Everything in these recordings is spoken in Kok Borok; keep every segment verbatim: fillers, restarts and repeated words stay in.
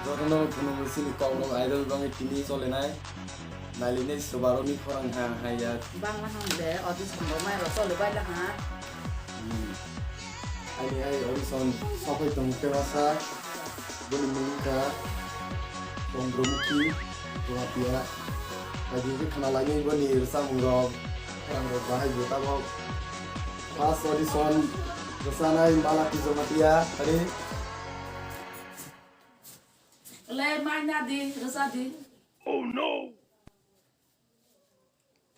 Jotono khulumwi chini Kokborok Idol bangwi tini cholenai. Nailinai swbarokni khorang ha, ha ya. Bangla hang de, audition bo mai ro choli baila ha. Hmm. Ani ai audition sokoi tong khe masa. Boni mung kha Chandramukhi Jamatia. Agi khe khna lainai boni rwchapmung rok. Khorang rok bahai bo tabok. First audition rwchanai Malati Jamatia. Ari. Le, mai na di, rwsa di. Oh no!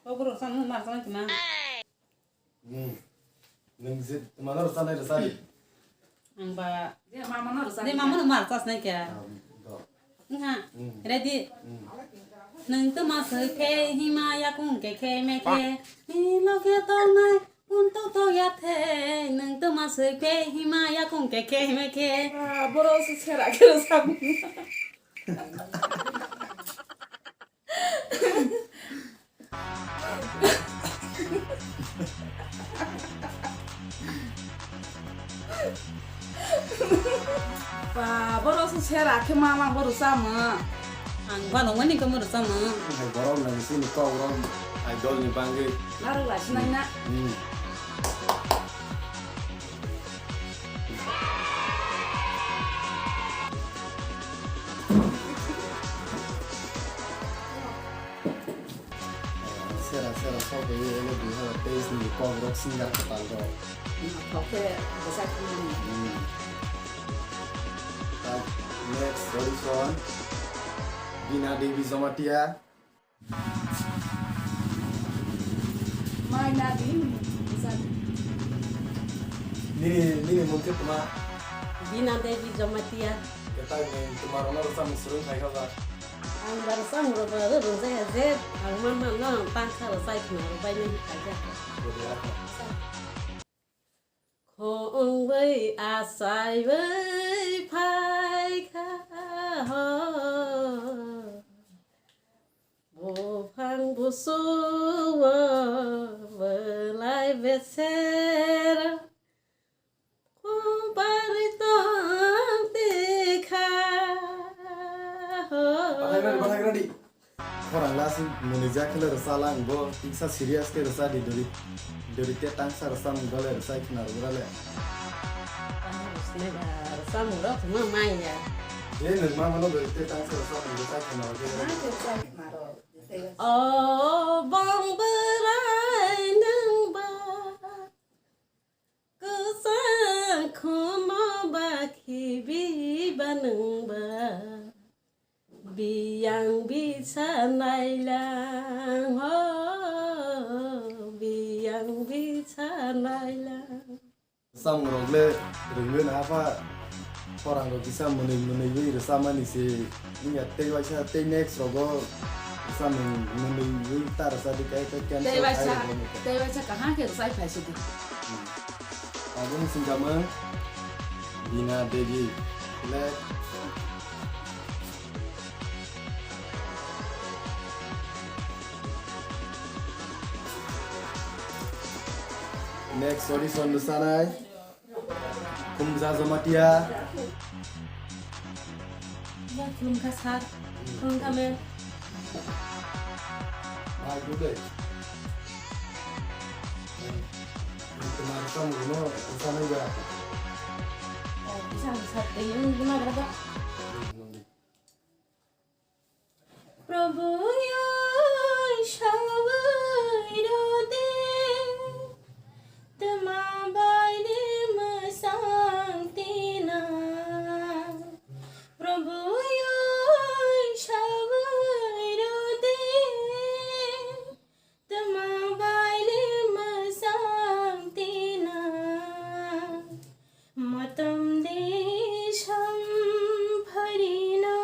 Obo rwsa no ma rwsa tuma. Hmm. Nwng je, mano rwsa nai rwsa di. Ang ba. Je, mama no rwsa. Je, mama no ma rwsa nai kya. Ah, do. Nga. Hmm. Ready? Hmm. Nwng tuma soi khe hima yakung khe khe me khe. Ni loge tongnai. Punto to ya the, nwng tuma soi phe hima yakung khe khe hima khe. Ah, boro se sera khe rwchap. Ba, boro se sera khe mama boro sama. Ang ba nongmani khe moro sama. Hai borok nang sini kok rok idol ni bangwi. Narok lai sinai na. Hmm. Sera sera sok bai elo dui hazar teis ni kok rok singer kwtal rok. Thok khe bwsa khulumni. Hmm. Tak, next audition. Bina Devi Jamatia. Mai na di, bwsa. Nini, nini mung khe tuma? Bina Devi Jamatia. Kwtal ni tuma rono rwchapmung swrwng khai kha ba? Ang ba rwchapmung rok ba rwjak ya je, ang man man no tangsa rwchai khna rwbai nai khai kha. Bwdwla kha. Khongbai achaibai phaikha ho, buphang busuo belai besero khumparwi tong tikha ho. Bathai radi, bathai radi. Khorang lasi mwnwijak khe le rwchala ang bo, tiksa serious khe rwcha di dori, dori te tangsa rwchapmung dole rwchai khna rwgra le. Rwchapmung rok ma manya. Je nwng ma mano dori te tangsa rwchapmung rwchai khna rwgra le. Ma khe rwchai khna rw. O bong bwrai nwng ba. Kwchang khomo ba khibi ba nwng ba, biyang bisa nailang ho, biyang bisa nailang. Samung rok le rwngwi na apha. Khorang rok kisa mwnwi mwnwi wi rwchapmani se wngya, tei waisa tei next rogo rwchapmung mwnwi wi ta rwchadi, kai kai cancel. Tei waisa, khai rwbo nukha. Tei waisa kaham khe rwchai phai sidi. Hmm. Aboni singkamung Bina Devi le. Next audition rwchanai. Khumja Jamatia. Ya, khulumkha sir. Khulumkha ma'am. Hai, good day. Tuma samung no rwchanai ba? Oh, bisa sir, tei yung guna berapa? Prabhu yoi sabai rode, tma bai de masang tina. Prabhu yoi sabai rode, tma bai de masang tina. Matam de sam pharina.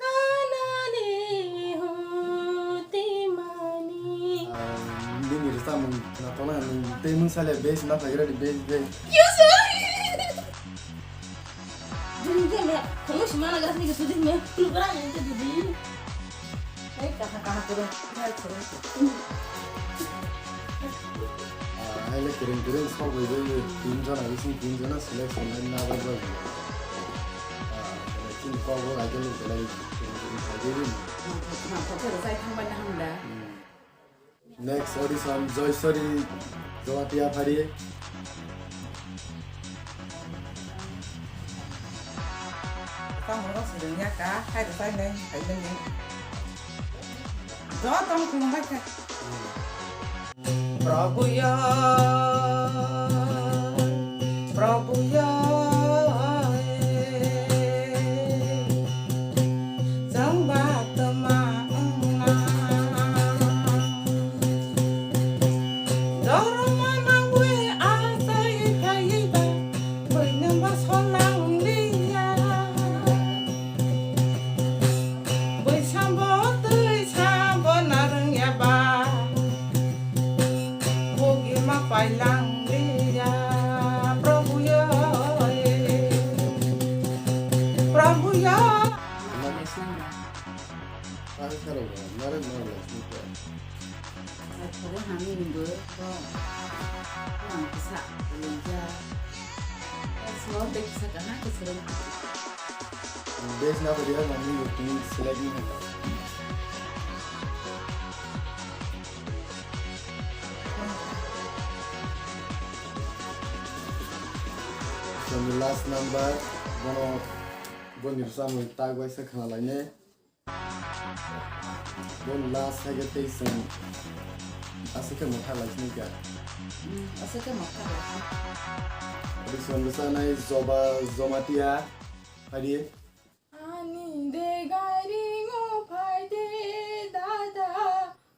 Kanade hote mani. Ah, nini rwchapmung khwna tongna, nwng tei mungsa le base ma phaigra di, base, base. Yo, sorry. Dini ke me, kamu semana gas ni ke sudi me, pura ni ke dudi. Eh, kaha, kaha, pura. Ah, hai le kwrwng kwrwng sok bai bai, tin jona bising tin jona selection line na bai bai. Ah, Chini kok bo laigelo belai chini khaigwi. Mangthok mangthok khe rwchai thangbai na hamda. Next audition, Joysori Jamatia phari. Tamo rok swrwngya ka, hai rwchai nai, hai nai. Joto khulumbai kha. Prabhu ya, Prabhu ya, jang ba tma wngna. Dorma nangwi asai khaiba, buinungba solang liya. Buisambo twi sambo narwng ya ba. Bugi ma pailang liya, Prabhu yo, Prabhu yo. Ang sarok ba, narwk narwk lai sini ko. Ai, khoro hamya ni bo, bo. Ang kisa, lungja. Ai, so, de kisa kaham kisa. Best na badiya mami rukni select ni hai. So, ni last number, bono, boni rwchapmung tak bai se khna lai ne. Boni last hai khe tei chwng aswk khe mwthak lai sini kha. Hmm, aswk khe mwthak lai sini. Adi chwng rwchanai Joba Jomatia, phai di. Ani de gari ngo phai de dada,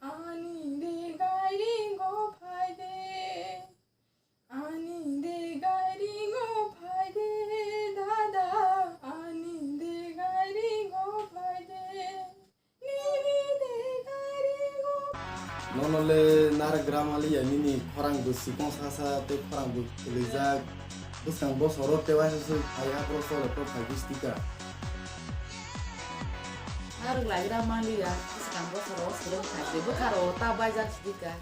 ani de gari ngo phai de. Ani de gari ngo phai de dada, ani de gari ngo phai de. Nini de gari ngo. Nono le narwk gram ali ya, nini khorang bo sikong sasa tei khorang bo kwlwijak. Bwskang bosoro tei waisa se phai aphuru chole phuru phai bwstika. Narwk lai gram ali ya, bwskang bosoro swrwng phai de bwkharo ta baijak stika.